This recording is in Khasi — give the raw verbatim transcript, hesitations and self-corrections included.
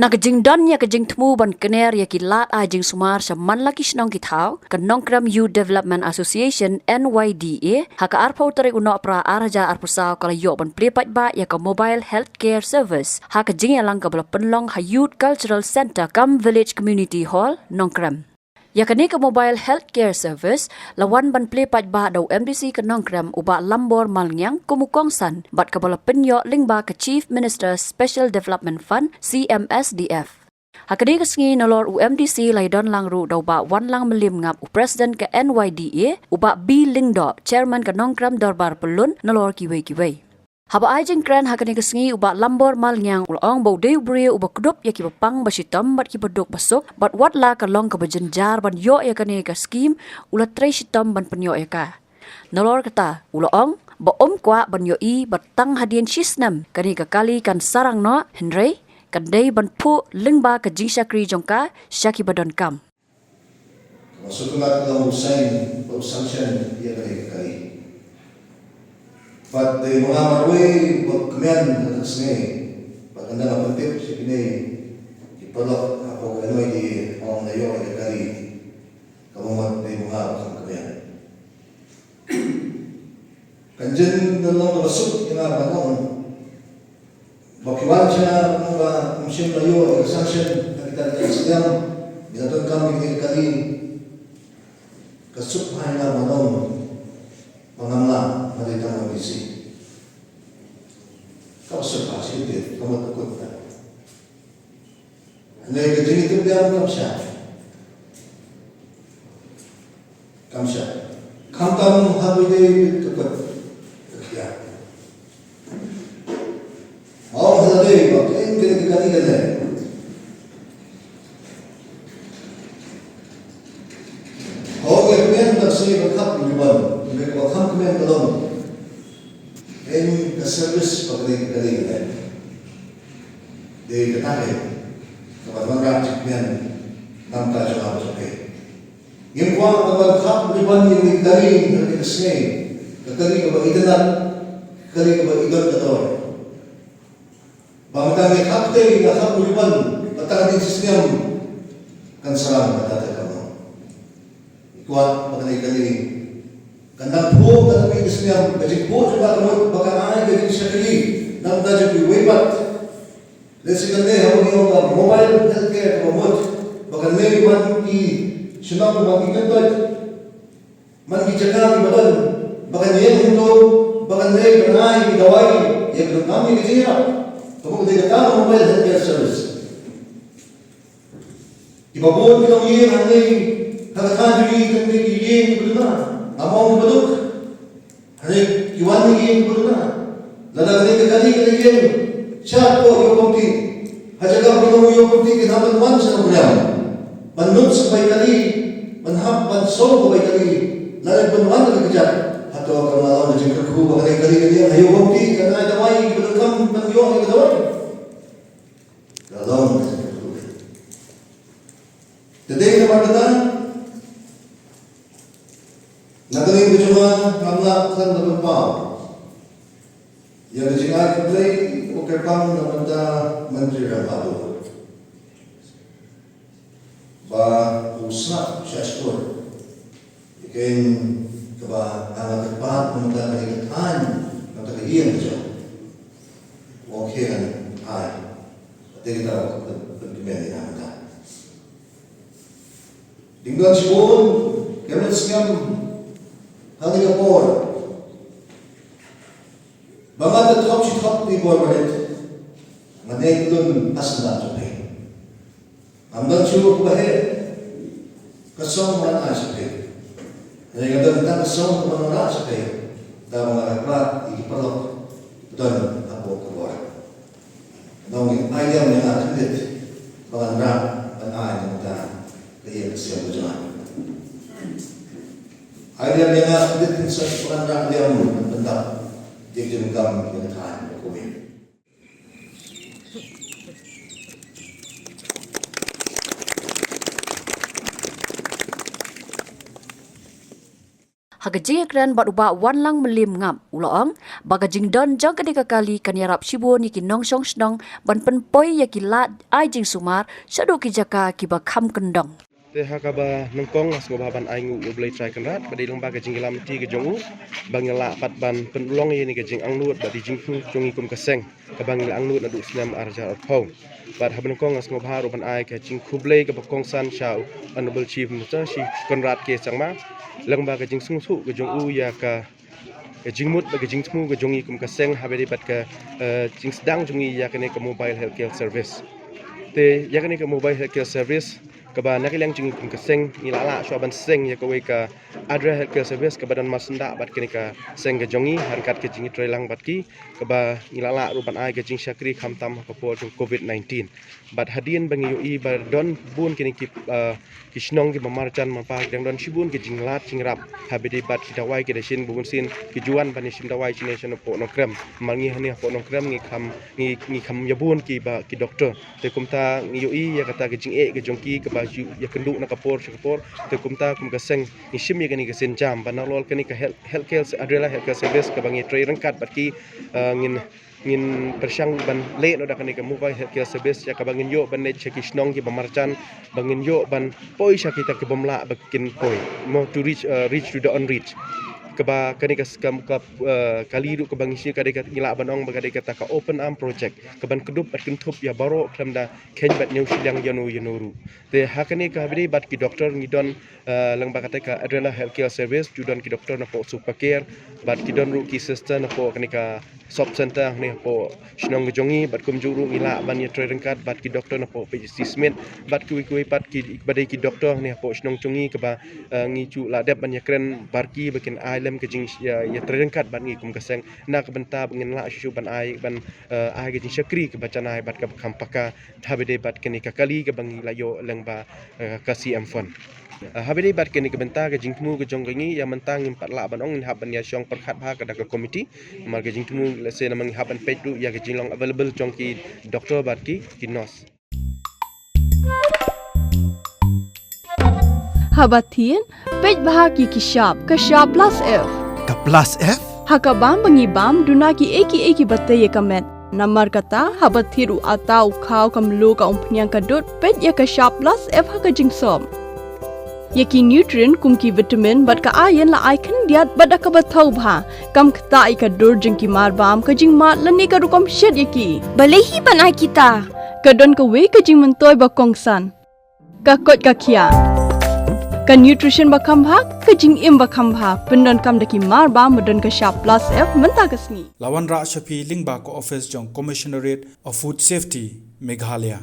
Ha ka jingdon ïa ka jingthmu ban kner ïa ki lad ai jingsumar sha man la ki shnong ki thaw, ka Nongkrem Youth Development Association, N Y D A, ha ka arphew tarik u Nohprah ar hajar arphew saw ka la ïoh ban plie paidbah ïa ka Mobile Healthcare Service ha ka jingïalang kaba la pynlong ha Youth Cultural Centre cum Village Community Hall, Nongkrem. Ïa kane ka Mobile Healthcare Service la wan ban plie paidbah da u M D C ka Nongkrem u Bah Lambor Malngiang kum u kongsan bad kaba la pynïoh lyngba ka Chief Minister's Special Development Fund, C M S D F. Ha kane ka sngi nalor u M D C la ïadon lang ruh da u Bah Wanlang Mylliemngap u President ka N Y D A, u Bah B Lyngdoh Chairman ka Nongkrem Dorbar Pyllun nalor kiwei kiwei. Haba ai jingkren ha kane ka sngi u Bah Lambor Malngiang u la ong ba u dei u briew uba kdup ïa kiba pang ba shitom bad kiba duk ba suk bad wat la ka long kaba jynjar ban ïoh ïa kane ka skim u la trei shitom ban pynïoh ïa ka. Nalor kata u la ong ba um kwah ban ïohi ba tang hadien shi snem kane ka kali kan sarang noh hynrei kan dei ban phuh lyngba ka jingshakri jong ka sha kiba donkam. Ka sngewtynnat ka long u sign bad u sanction ïa kane ka kali. Bad dei ma nga marwei ba kmen ha ka sngi bad ka dang pyntip sha kine ki paralok hapoh ka N Y D A ba nga ïoh ïa ka kali. Ka mut dei ma nga ba kham kmen. Kan jin da long ba suk ïa nga ban ong ba ki wan sha nga ba ym shym la ïoh ïa ka sanction na kita ki snem, ngi la donkam ïa kine ki kali. Ka suk bha ïa nga ban ong ba ngam lah, nga dei tang u M D C. Ka suk bha shi te ka mut ka kut ta. Hynrei ka jingïathuhliang kam shai. Kam shai. Khamtam ha ba ïadei bad ka kut ka khiah. Haba ong ha lade ba kane ka kali kane. Haba ong ïa kmen ka sngewbha khap ribbon, hynrei kaba kham kmen ka long. Ïa ka service ba kane ka kali kane. Dei kata hi kaba wanrah jingkmen na ka bynta jong nga bad jong phi. Ngim kwah ban khap ribbon ïa kane ka kali ha kane ka sngi, ka kali kaba itynnad, ka kali kaba idon ka dor. Ba mynta ngi khap te, ngi khap ribbon, ba tang hadien shi snem kan sarang, kata te kam long. Ngi kwah ba kane ka kali kan dang phuh, kan dang phuh snem, ka jingphuh jong ka ka mut ba kan ai ka jingshakri na ka bynta jong kiwei pat. Lehse kane haba ngi ong ka mobile healthcare kaba mut ba kan leit man ki shnong man ki kyntoit, man ki jaka kiba don, ba kan ïeng hangto, ba kan leit ban ai ki dawai ïa kiba donkam ïa ka jingïarap. Ka mut ka dei kata ka mobile healthcare service. Kiba bun ki longïing hangne ha ka thaiñ jong ngi, kine ki ïing kiba duna, ngam ong kiba duk. Hangne ki wan na ki ïing kiba duna. Lada kane ka kali ka la ïeng shapoh ïew pumti, ha jaka ba ki long ïew pumti kin hap ban wan sha Nongkrem ban nud sha bai kali, ban hap ban song ka bai kali. Lada ban wan da ka kjat, hato kam long ka jingkyrkhu ba kane ka kali ka ïeng ha ïew pumti, kan ai dawai kiba donkam ban ïoh ïa ka dawai? Ka long ka jingkyrkhu. Te dei namar kata, na ka liang ka jong nga ngam lah khlem da pynpaw ïa ka jingai khublei kaba kyrpang na ka bynta Myntri Rangbah Duh ba u sngap shah shkor ïa kaei kaba nga la kyrpad na ka bynta kane ka thaiñ, na ka bynta ka ïing ka jong u, u khie ngan ai. Te kita ba pynkmen ïa nga mynta. Ding don shibun, khlem sngem ha kane ka por. Ba nga te thop shi thop ki bor ba rit. Nga dei klun pasandan jong phi. Ngam don shuh ba heh ka song ba ngan ai sha phi. Hynrei nga don tang ka song ba ngan ai sha phi. Da ba nga la kyrpad ïa ki paralok ba don hapoh ka bor. Nongïalam ïa nga khyndiat ba ngan rah ban ai na ka bynta ka ïing ka sem ka jong nga. Ai lem ïa nga khyndiat khyndiat ba ngan rah lem ban pyndap ïa ka jingdonkam ïa ka thaiñ ka kumne. Ha ka jingïakren bad u Bah Wanlang Mylliem Ngap, u la ong ba ka jingdon jong kane ka kali kan ïarap shibun ïa ki nongshong shnong ban pynpoi ïa ki lad ai jingsumar shaduh ki jaka kiba kham kyndong. Te ha kaba nyngkong nga sngewbha ban ai nguh ïa U Blei Trai Kynrad ba dei lyngba ka jingïalam lynti ka jong u ba ngi lah pat ban pynlong ïa kane ka jingangnud bad ka jingthmu jong ngi kum ka seng kaba ngi la angnud naduh snem ar hajar arphew. Bad haba nyngkong nga sngewbha ruh ban ai ka jingkhublei kaba kongsan sha u Honorable Chief Minister Shri Conrad K Sangma lyngba ka jingsngewthuh ka jong u ïa ka, ka jingmut bad ka jingthmu ka jong ngi kum ka seng haba dei bad ka, eh, jingsdang jong ngi ïa kane ka mobile healthcare service. Te ïa kane ka mobile healthcare service kaba na ka liang jong ngi kum ka seng ngi la lah shuwa ban seng ïa kawei ka Adra Healthcare Service kaba don marsyndah bad kane ka seng ka jong ngi, ha ryngkat ka jingïatreilang bad ki, kaba ngi la lah ruh ban ai ka jingshakri khamtam ha ka por jong covid nineteen. Bad hadien ba ngi ïohi ba don bun kine ki, ah, ki shnong kiba marjan, mynta ki dang don shibun ki jinglad jingrap haba dei bad ki dawai ki dashin, bun sien ki ju wan ban ïashim dawai shane shane hapoh Nongkrem. Namar ngi hangne hapoh Nongkrem ngi kham, ngi, ngi kham ïa bun kiba, ki doktor. Te kumta ngi ïohi ïa kata ka jingeh ka jong ki kaba ju ïakynduh na ka por sha ka por. Te kumta kum ka seng ngi shim ïa kane ka sienjam ba nalor kane ka health, healthcare, Adrela Healthcare Service kaba ngi trei ryngkat bad ki, eh, ngin, ngin pyrshang ban leh noh da kane ka mobile healthcare service ïa kaba ngin ïoh ban leit sha ki shnong kiba marjan, ba ngin ïoh ban poi sha kita ki bym lah ba kin poi, mo, to reach, eh, reach to the unreach. Kaba kane ka skam ka, eh, kali ruh kaba ngi sngew ka dei ka, ngi lah ban ong ba ka dei kata ka open arm project kaban kdup bad kynthup ïa baroh khlem da kheiñ bad ñiew shiliang ïano ïano ruh. Te ha kane ka haba dei bad ki doktor ngi don, eh, lyngba kata ka Adrela Healthcare Service, ju don ki doktor napoh Supercare bad ki don ruh ki sister napoh kane ka sub center hangne hapoh shnong ka jong ngi, bad kumjuh ruh ngi lah ban ïatrei ryngkat bad ki doktor napoh P H C Smit bad kiwei kiwei pat ki, ba dei ki doktor hangne hapoh shnong jong ngi kaba, eh, ngi ju lah dep ban ïakren bad ki ba kin ai lem ka jing, ïa, ïatrei ryngkat bad ngi kum ka seng na ka bynta ba ngin lah shuh shuh ban ai, ban, eh, ai ka jingshakri kaba janai bad kaba kham paka haba dei bad kane ka kali kaba ngi la ïoh lyngba, eh, ka C M fund. Eh, haba dei bad kane ka bynta ka jingthmu ka jong ka ngi ïa mynta ngim pat lah ban ong, ngin hap ban ïashong pyrkhat bha ka da ka committee. Namar ka jingthmu lehse namar ngi hap ban peit ruh ïa ka jinglong available jong ki doktor bad ki, ki nurse. Haba thied, peit bha ki, ki shap, ka shap plus F. Ka plus F? Ha ka bam ba ngi bam, duna kiei kiei kiba tei ïa ka met. Namar kata, haba thied u atta, u khaw, ka mluh, ka umphniang, ka dud, peit ïa ka shap plus F ha ka jingsop. Ïa ki nutrient kum ki vitamin bad ka iron la ai khyndiat bad da kaba thaw bha. Kam ktah ïa ka dur jong ki marbam, ka jingmad lane ka rukom shet ïa ki. Balei hi ban ai kita? Ka don kawei ka jingmyntoi ba kongsan. Ka koit ka khiah. Ka nutrition ba kham bha, ka jingim ba kham bha. Pyndonkam da ki marbam ba don ka shap plus F mynta ka sngi. La wanrah sha phi lyngba ka office jong Commissionerate of Food Safety, Meghalaya.